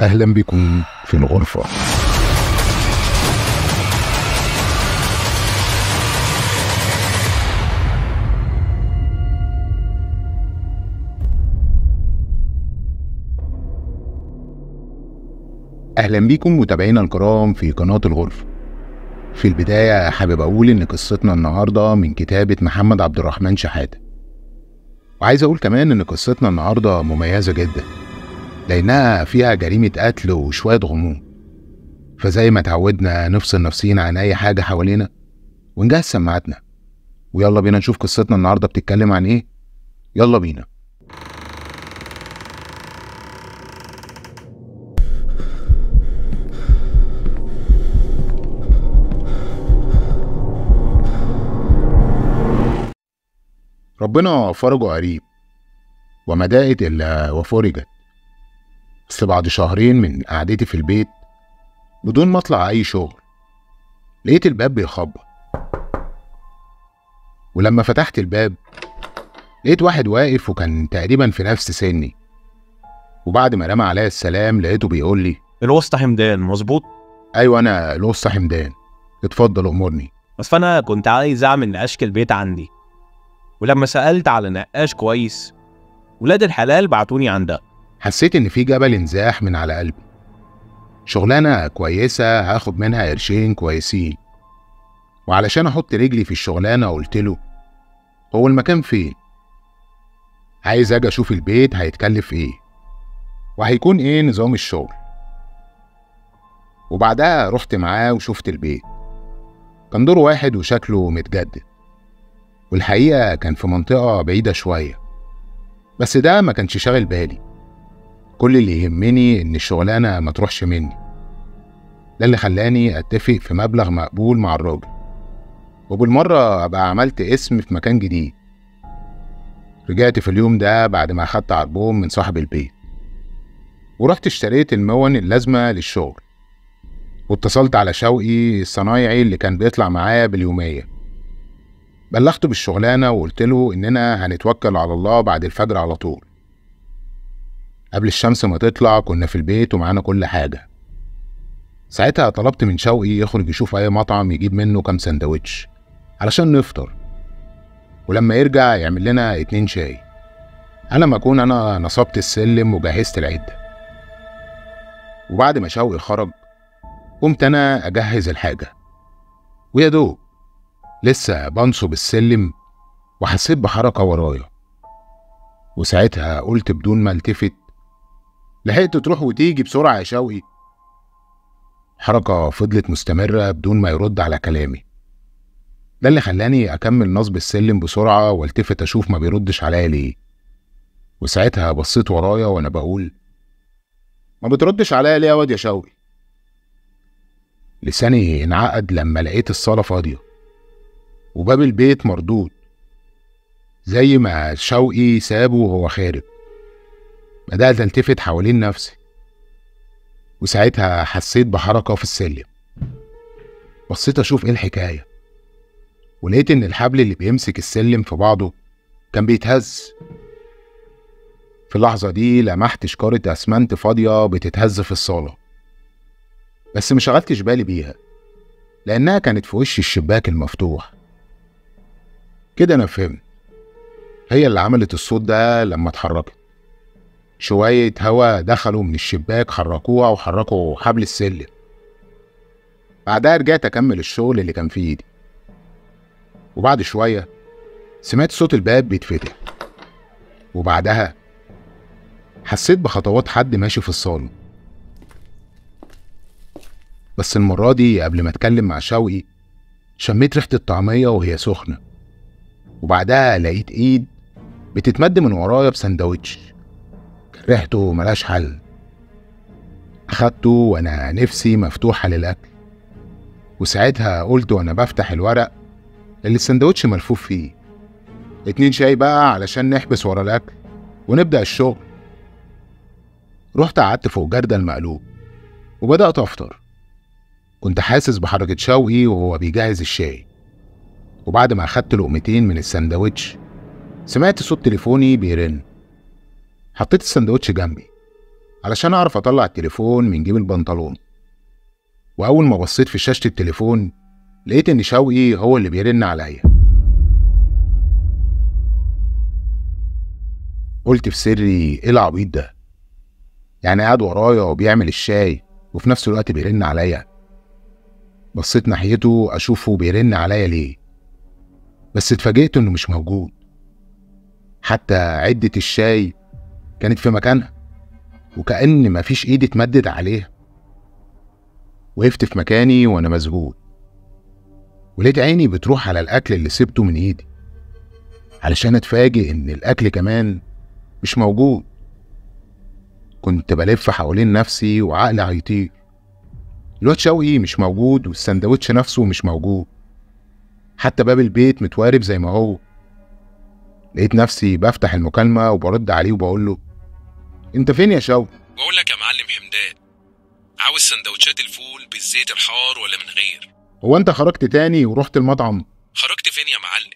أهلا بكم في الغرفة. أهلا بكم متابعينا الكرام في قناة الغرفة. في البداية حابب أقول إن قصتنا النهاردة من كتابة محمد عبد الرحمن شحاتة، وعايز أقول كمان إن قصتنا النهاردة مميزة جدا لأنها فيها جريمة قتل وشوية غموض. فزي ما تعودنا نفصل نفسينا عن أي حاجة حوالينا ونجهز سماعاتنا، ويلا بينا نشوف قصتنا النهاردة بتتكلم عن إيه. يلا بينا. ربنا فرجه قريب وما دقت إلا وفرجت. بس بعد شهرين من قعدتي في البيت بدون ما اطلع اي شغل لقيت الباب بيخبط، ولما فتحت الباب لقيت واحد واقف وكان تقريبا في نفس سني. وبعد ما رمى عليا السلام لقيته بيقول لي: الوسطى حمدان مظبوط؟ ايوه انا الوسطى حمدان، اتفضل امرني. بس انا كنت عايز اعمل نقاش البيت عندي، ولما سألت على نقاش كويس ولاد الحلال بعتوني عندها. حسيت إن في جبل انزاح من على قلبي. شغلانة كويسة هاخد منها قرشين كويسين، وعلشان أحط رجلي في الشغلانة قلت له: هو المكان فين؟ عايز أجي أشوف البيت هيتكلف إيه وهيكون إيه نظام الشغل. وبعدها رحت معاه وشفت البيت. كان دور واحد وشكله متجدد، والحقيقة كان في منطقة بعيدة شوية، بس ده ما كانش شاغل بالي. كل اللي يهمني إن الشغلانة ما تروحش مني. ده اللي خلاني أتفق في مبلغ مقبول مع الراجل، وبالمرة أبقى عملت اسم في مكان جديد. رجعت في اليوم ده بعد ما أخدت عربون من صاحب البيت، ورحت اشتريت المون اللازمة للشغل، واتصلت على شوقي الصنايعي اللي كان بيطلع معايا باليومية. بلغته بالشغلانة وقلت له إننا هنتوكل على الله بعد الفجر على طول. قبل الشمس ما تطلع كنا في البيت ومعانا كل حاجة. ساعتها طلبت من شوقي يخرج يشوف أي مطعم يجيب منه كام سندوتش علشان نفطر، ولما يرجع يعمل لنا 2 شاي على ما أكون أنا نصبت السلم وجهزت العدة. وبعد ما شوقي خرج قمت أنا أجهز الحاجة، ويا دوب لسه بنصب السلم وحسيت بحركة ورايا. وساعتها قلت بدون ما التفت: لحقت تروح وتيجي بسرعة يا شوقي. حركة فضلت مستمرة بدون ما يرد على كلامي. ده اللي خلاني أكمل نصب السلم بسرعة والتفت أشوف ما بيردش عليا ليه. وساعتها بصيت ورايا وأنا بقول: ما بتردش عليا ليه يا واد يا شوقي؟ لساني انعقد لما لقيت الصالة فاضية وباب البيت مردود زي ما شوقي سابه وهو خارج. بدأت التفت حوالين نفسي، وساعتها حسيت بحركة في السلم. بصيت أشوف إيه الحكاية، ولقيت إن الحبل اللي بيمسك السلم في بعضه كان بيتهز. في اللحظة دي لمحت شكارة أسمنت فاضية بتتهز في الصالة، بس ما شغلتش بالي بيها لأنها كانت في وش الشباك المفتوح. كده أنا فهمت هي اللي عملت الصوت ده لما اتحركت. شوية هوا دخلوا من الشباك حركوها وحركوا حبل السلم. بعدها رجعت أكمل الشغل اللي كان في إيدي، وبعد شوية سمعت صوت الباب بيتفتح، وبعدها حسيت بخطوات حد ماشي في الصالة. بس المرة دي قبل ما أتكلم مع شوقي شميت ريحة الطعمية وهي سخنة، وبعدها لقيت إيد بتتمد من ورايا بسندوتش ريحته ملهاش حل. أخدته وأنا نفسي مفتوحة للأكل، وساعتها قلت وأنا بفتح الورق اللي السندوتش ملفوف فيه: 2 شاي بقى علشان نحبس ورا الأكل ونبدأ الشغل. رحت قعدت فوق جردل مقلوب وبدأت أفطر. كنت حاسس بحركة شوقي وهو بيجهز الشاي، وبعد ما أخدت لقمتين من السندوتش سمعت صوت تليفوني بيرن. حطيت السندوتش جنبي علشان أعرف أطلع التليفون من جيب البنطلون. وأول ما بصيت في شاشة التليفون لقيت إن شوقي هو اللي بيرن عليا. قلت في سري إيه العبيط ده؟ يعني قاعد ورايا وبيعمل الشاي وفي نفس الوقت بيرن عليا. بصيت ناحيته أشوفه بيرن عليا ليه، بس اتفاجئت إنه مش موجود. حتى عدة الشاي كانت في مكانها وكأن مفيش إيد اتمدد عليها. وقفت في مكاني وأنا مذهول، ولقيت عيني بتروح على الأكل اللي سبته من إيدي علشان أتفاجئ إن الأكل كمان مش موجود. كنت بلف حوالين نفسي وعقلي هيطير. الواد شوقي مش موجود، والسندوتش نفسه مش موجود، حتى باب البيت متوارب زي ما هو. لقيت نفسي بفتح المكالمة وبرد عليه وبقول له انت فين يا شوقي؟ بقول لك يا معلم حمدان، عاوز سندوتشات الفول بالزيت الحار ولا من غير؟ هو انت خرجت تاني ورحت المطعم؟ خرجت فين يا معلم؟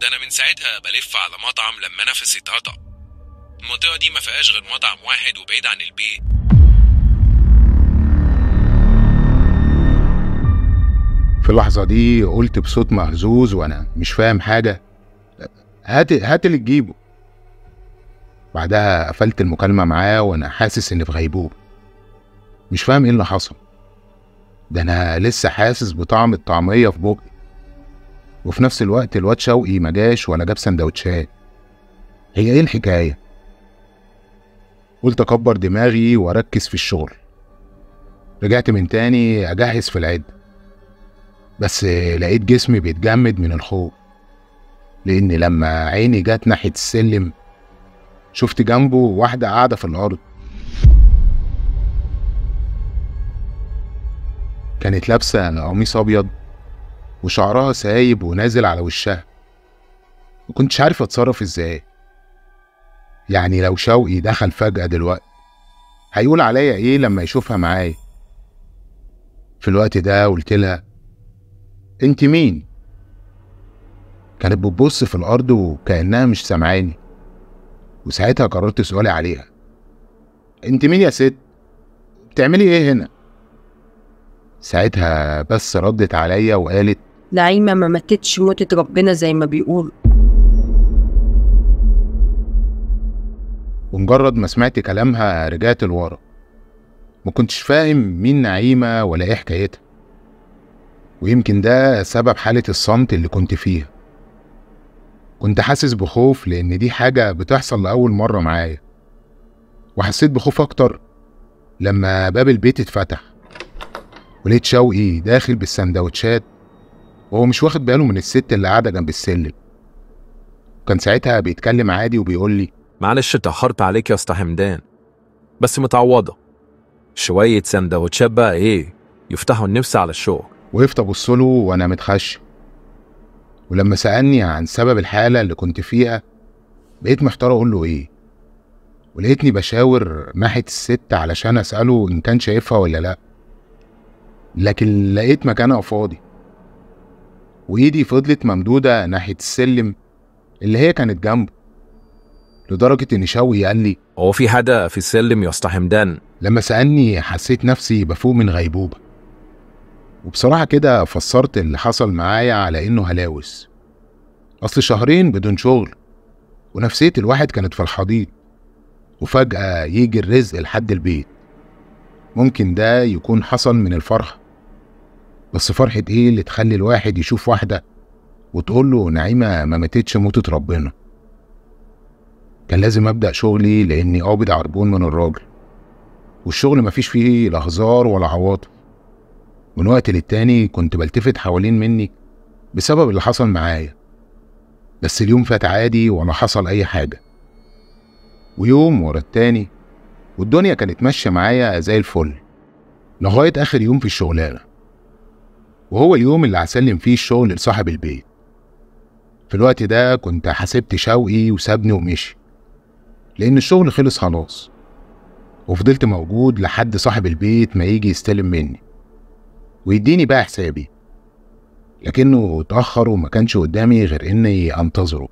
ده انا من ساعتها بلف على مطعم لما نفسي اتقطع. المنطقة دي ما فيهاش غير مطعم واحد وبعيد عن البيت. في اللحظة دي قلت بصوت مهزوز وانا مش فاهم حاجة، هات اللي تجيبه. بعدها قفلت المكالمة معاه وانا حاسس اني في غيبوبة، مش فاهم ايه اللي حصل. ده انا لسه حاسس بطعم الطعمية في بقي، وفي نفس الوقت الواد شوقي ما جاش ولا جاب سندوتشات. هي ايه الحكاية؟ قلت اكبر دماغي واركز في الشغل. رجعت من تاني اجهز في العدة، بس لقيت جسمي بيتجمد من الخوف، لان لما عيني جت ناحية السلم شفت جنبه واحدة قاعدة في الارض. كانت لابسة قميص ابيض وشعرها سايب ونازل على وشها. مكنتش عارف اتصرف ازاي. يعني لو شوقي دخل فجأة دلوقتي هيقول عليا ايه لما يشوفها معايا؟ في الوقت ده قلت لها انت مين؟ كانت بتبص في الارض وكأنها مش سامعاني، وساعتها قررت سؤالي عليها، انت مين يا ست؟ بتعملي ايه هنا؟ ساعتها بس ردت عليا وقالت نعيمة ما ماتتش موتة ربنا زي ما بيقول. ومجرد ما سمعت كلامها رجعت لورا، ما كنتش فاهم مين نعيمة ولا ايه حكايتها، ويمكن ده سبب حالة الصمت اللي كنت فيها. كنت حاسس بخوف لأن دي حاجة بتحصل لأول مرة معايا، وحسيت بخوف أكتر لما باب البيت اتفتح ولقيت شوقي داخل بالسندوتشات وهو مش واخد باله من الست اللي قاعدة جنب السلم. كان ساعتها بيتكلم عادي وبيقول لي معلش اتأخرت عليك يا اسطى حمدان، بس متعوضة شوية سندوتشات بقى ايه يفتحوا النفس على الشغل. وقفت ابص له وانا متخشب، ولما سألني عن سبب الحالة اللي كنت فيها بقيت محتار اقول له ايه، ولقيتني بشاور ناحية الست علشان اسأله ان كان شايفها ولا لا، لكن لقيت مكانها فاضي، وايدي فضلت ممدودة ناحية السلم اللي هي كانت جنبه، لدرجة ان شوقي قال لي هو في حدا في السلم يا اسطى حمدان؟ لما سألني حسيت نفسي بفوق من غيبوبة، وبصراحة كده فسرت اللي حصل معايا على إنه هلاوس. أصل شهرين بدون شغل ونفسية الواحد كانت في الحضيض، وفجأة يجي الرزق لحد البيت. ممكن ده يكون حصل من الفرحة، بس فرحة إيه اللي تخلي الواحد يشوف واحدة وتقول له نعيمة ما ماتتش موتة ربنا؟ كان لازم أبدأ شغلي لأني قابض عربون من الراجل، والشغل مفيش فيه لا هزار ولا عواطف. من وقت للتاني كنت بلتفت حوالين مني بسبب اللي حصل معايا، بس اليوم فات عادي ولا حصل أي حاجة، ويوم ورا التاني والدنيا كانت ماشية معايا زي الفل لغاية آخر يوم في الشغلانة، وهو اليوم اللي هسلم فيه الشغل لصاحب البيت. في الوقت ده كنت حسبت شوقي وسابني ومشي لأن الشغل خلص خلاص، وفضلت موجود لحد صاحب البيت ما يجي يستلم مني ويديني بقى حسابي، لكنه اتأخر وما كانش قدامي غير إني أنتظره.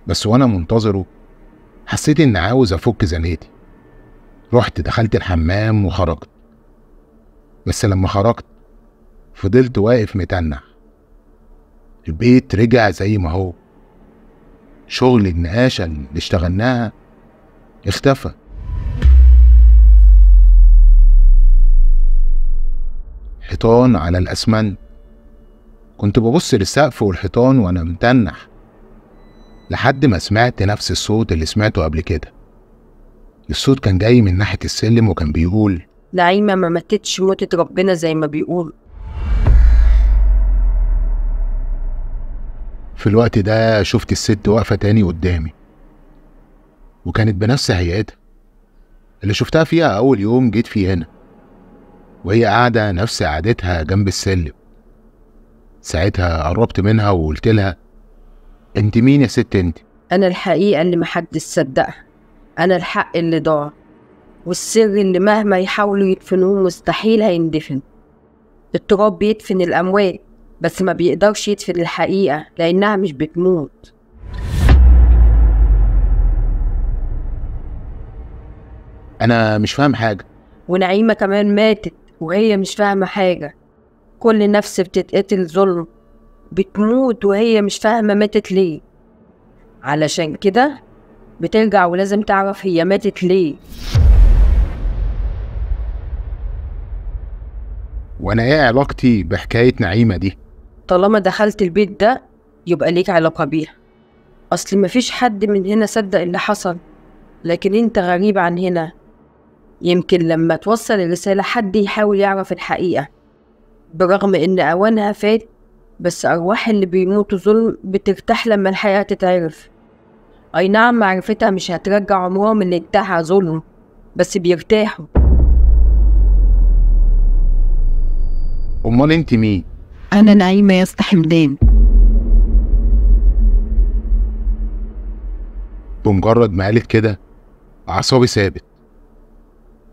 بس وأنا منتظره حسيت إني عاوز أفك زنقتي، رحت دخلت الحمام وخرجت، بس لما خرجت فضلت واقف متنح. البيت رجع زي ما هو، شغل النقاشة اللي اشتغلناها اختفى. حيطان على الأسمنت. كنت ببص للسقف والحيطان وأنا متنح، لحد ما سمعت نفس الصوت اللي سمعته قبل كده. الصوت كان جاي من ناحية السلم وكان بيقول: نعيمة ما ماتتش موتة ربنا زي ما بيقول. في الوقت ده شفت الست واقفة تاني قدامي، وكانت بنفس هيئتها اللي شفتها فيها أول يوم جيت فيه هنا، وهي قاعدة نفس قعدتها جنب السلم. ساعتها قربت منها وقلت لها: انت مين يا ست انت؟ أنا الحقيقة اللي محدش صدقها، أنا الحق اللي ضاع، والسر اللي مهما يحاولوا يدفنوه مستحيل هيندفن. التراب بيدفن الأموات بس ما بيقدرش يدفن الحقيقة لأنها مش بتموت. أنا مش فاهم حاجة. ونعيمة كمان ماتت وهي مش فاهمة حاجة. كل نفس بتتقتل ظلم بتموت وهي مش فاهمة ماتت ليه، علشان كده بترجع ولازم تعرف هي ماتت ليه. وانا ايه علاقتي بحكاية نعيمة دي؟ طالما دخلت البيت ده يبقى ليك علاقة بيها. اصل مفيش حد من هنا صدق اللي حصل، لكن انت غريب عن هنا. يمكن لما توصل الرسالة حد يحاول يعرف الحقيقة، برغم ان اوانها فات، بس ارواح اللي بيموتوا ظلم بترتاح لما الحقيقة تتعرف. اي نعم معرفتها مش هترجع عمرهم اللي انتهى ظلم، بس بيرتاحوا. امال انت مين؟ انا نعيمة يا اسطى حمدان. بمجرد ما قالت كده اعصابي ثابت.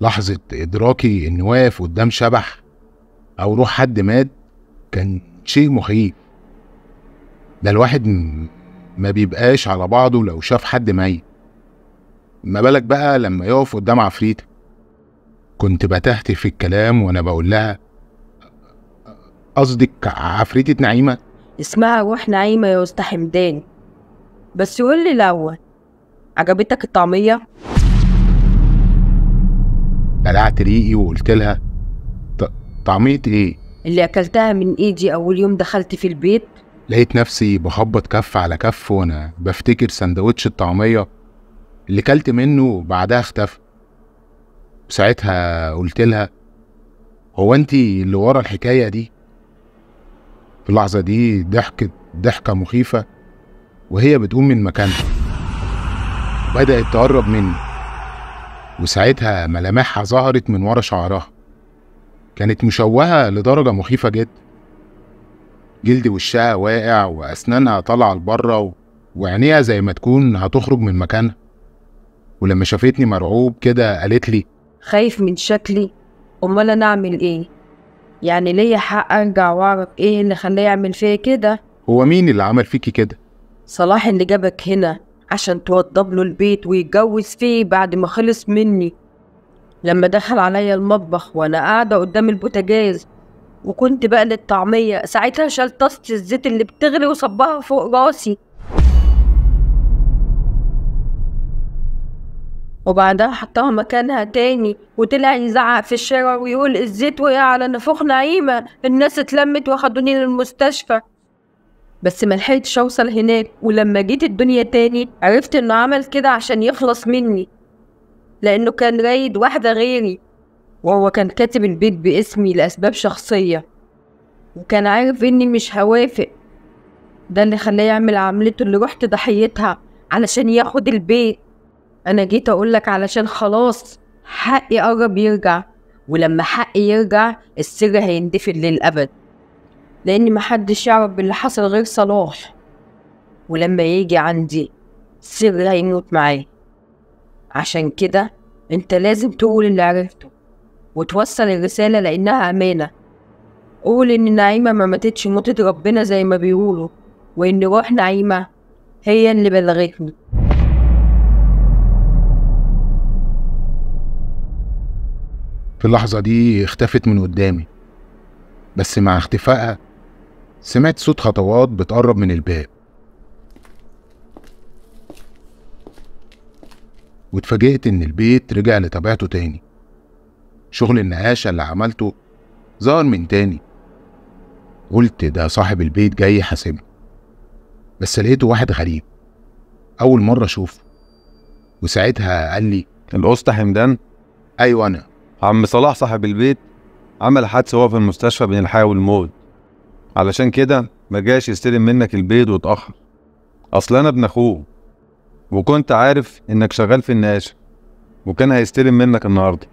لحظة ادراكي ان واقف قدام شبح او روح حد مات كان شيء مخيف. ده الواحد ما بيبقاش على بعضه لو شاف حد ميت، ما بالك بقى لما يقف قدام عفريتة. كنت بتهت في الكلام وانا بقول لها: قصدك عفريتة نعيمة؟ اسمها روح نعيمة يا أسطى حمدان. بس قول لي الأول، عجبتك الطعمية؟ بلعت ريقي وقلت لها: طعمية ايه؟ اللي أكلتها من إيدي أول يوم دخلت في البيت. لقيت نفسي بخبط كف على كف وأنا بفتكر سندوتش الطعمية اللي كلت منه وبعدها اختفى. ساعتها قلت لها: هو انت اللي ورا الحكاية دي؟ في اللحظة دي ضحكت ضحكة مخيفة وهي بتقوم من مكانها، بدأت تقرب مني، وساعتها ملامحها ظهرت من ورا شعرها. كانت مشوهة لدرجة مخيفة جدا، جلد وشها واقع وأسنانها طالعة لبره وعينيها زي ما تكون هتخرج من مكانها. ولما شافتني مرعوب كده قالت لي: خايف من شكلي؟ أمال أنا أعمل إيه؟ يعني ليا حق أرجع وأعرف إيه اللي خلاه يعمل فيا كده؟ هو مين اللي عمل فيكي كده؟ صلاح اللي جابك هنا عشان توضب له البيت ويتجوز فيه بعد ما خلص مني. لما دخل عليا المطبخ وأنا قاعدة قدام البوتاجاز وكنت بقلي الطعمية، ساعتها شال طاسة الزيت اللي بتغلي وصبها فوق راسي، وبعدها حطها مكانها تاني وطلع يزعق في الشارع ويقول الزيت وقع على نافوخ نعيمة. الناس اتلمت واخدوني للمستشفى، بس ملحقتش اوصل هناك. ولما جيت الدنيا تاني عرفت انه عمل كده عشان يخلص مني، لانه كان رايد واحدة غيري، وهو كان كاتب البيت باسمي لأسباب شخصية، وكان عارف اني مش هوافق. ده اللي خلاه يعمل عملته اللي رحت ضحيتها علشان ياخد البيت. انا جيت اقولك علشان خلاص حقي قرب يرجع، ولما حقي يرجع السر هيندفن للأبد، لان محدش يعرف باللي حصل غير صلاح، ولما يجي عندي السر هيموت معاه. عشان كده انت لازم تقول اللي عرفته وتوصل الرسالة لانها امانة. قول ان نعيمة ما ماتتش موتة ربنا زي ما بيقولوا، وان روح نعيمة هي اللي بلغتني. في اللحظة دي اختفت من قدامي، بس مع اختفائها سمعت صوت خطوات بتقرب من الباب، واتفاجئت إن البيت رجع لطبيعته تاني. شغل النقاشة اللي عملته ظهر من تاني. قلت ده صاحب البيت جاي يحاسبني، بس لقيته واحد غريب أول مرة أشوفه. وساعتها قال لي: الأسطى حمدان؟ أيوة أنا. عم صلاح صاحب البيت عمل حادثة وهو في المستشفى بين الحياة والموت، علشان كده ما جاش يستلم منك البيت واتأخر. أصل أنا ابن أخوه، وكنت عارف إنك شغال في النقاشة وكان هيستلم منك النهاردة.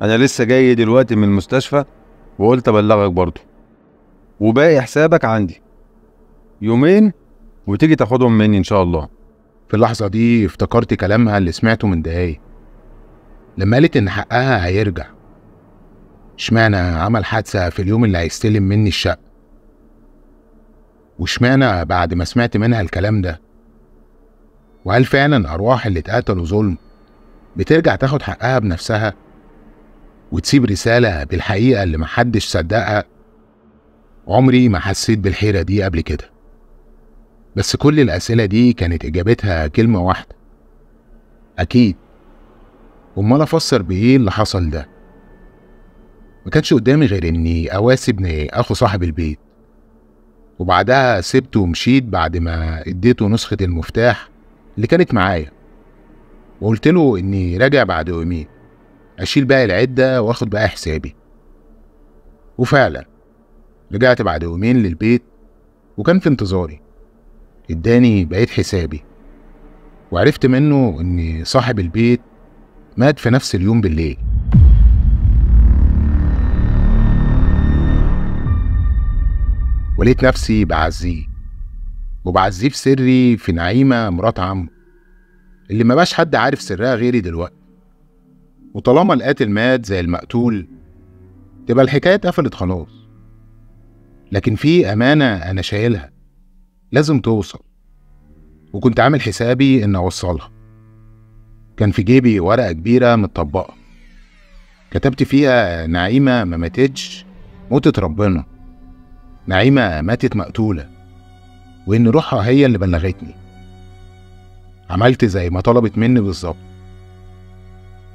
أنا لسه جاي دلوقتي من المستشفى وقلت أبلغك برضه، وباقي حسابك عندي يومين وتيجي تاخدهم مني إن شاء الله. في اللحظة دي افتكرت كلامها اللي سمعته من دقايق لما قالت إن حقها هيرجع. اشمعنى عمل حادثة في اليوم اللي هيستلم مني الشقة؟ واشمعنى بعد ما سمعت منها الكلام ده؟ وهل فعلا أرواح اللي اتقتلوا ظلم بترجع تاخد حقها بنفسها وتسيب رسالة بالحقيقة اللي محدش صدقها؟ عمري ما حسيت بالحيرة دي قبل كده، بس كل الأسئلة دي كانت إجابتها كلمة واحدة: أكيد. أمال أفسر بإيه اللي حصل ده؟ ما كانش قدامي غير إني أواسي ابن أخو صاحب البيت، وبعدها سبته ومشيت بعد ما اديته نسخة المفتاح اللي كانت معايا، وقلت له إني راجع بعد يومين أشيل باقي العدة وآخد باقي حسابي. وفعلا رجعت بعد يومين للبيت وكان في انتظاري. اداني بقية حسابي، وعرفت منه إن صاحب البيت مات في نفس اليوم بالليل. ولقيت نفسي بعزيه، وبعزيه في سري في نعيمة مرات عمه اللي ما باش حد عارف سرها غيري دلوقتي. وطالما القاتل مات زي المقتول تبقى الحكاية اتقفلت خلاص. لكن في أمانة أنا شايلها لازم توصل، وكنت عامل حسابي إن أوصلها. كان في جيبي ورقة كبيرة متطبقة كتبت فيها: نعيمة ما ماتتش موتة ربنا، نعيمة ماتت مقتولة، وإن روحها هي اللي بلغتني. عملت زي ما طلبت مني بالظبط،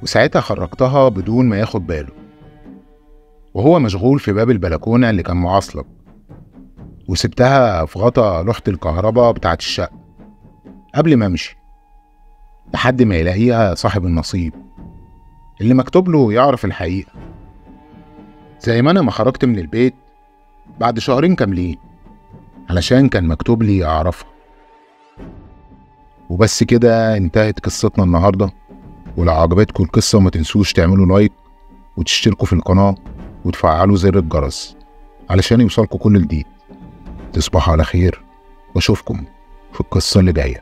وساعتها خرجتها بدون ما ياخد باله، وهو مشغول في باب البلكونة اللي كان معصلب، وسبتها في غطا لوحة الكهرباء بتاعت الشقة قبل ما امشي، لحد ما يلاقيها صاحب النصيب اللي مكتوب له يعرف الحقيقة. زي ما أنا ما خرجت من البيت بعد شهرين كاملين علشان كان مكتوب لي أعرفها. وبس كده انتهت قصتنا النهاردة. ولو عجبتكم القصة ما تنسوش تعملوا like وتشتركوا في القناة وتفعلوا زر الجرس علشان يوصلكوا كل جديد. تصبحوا على خير واشوفكم في القصة اللي جاية.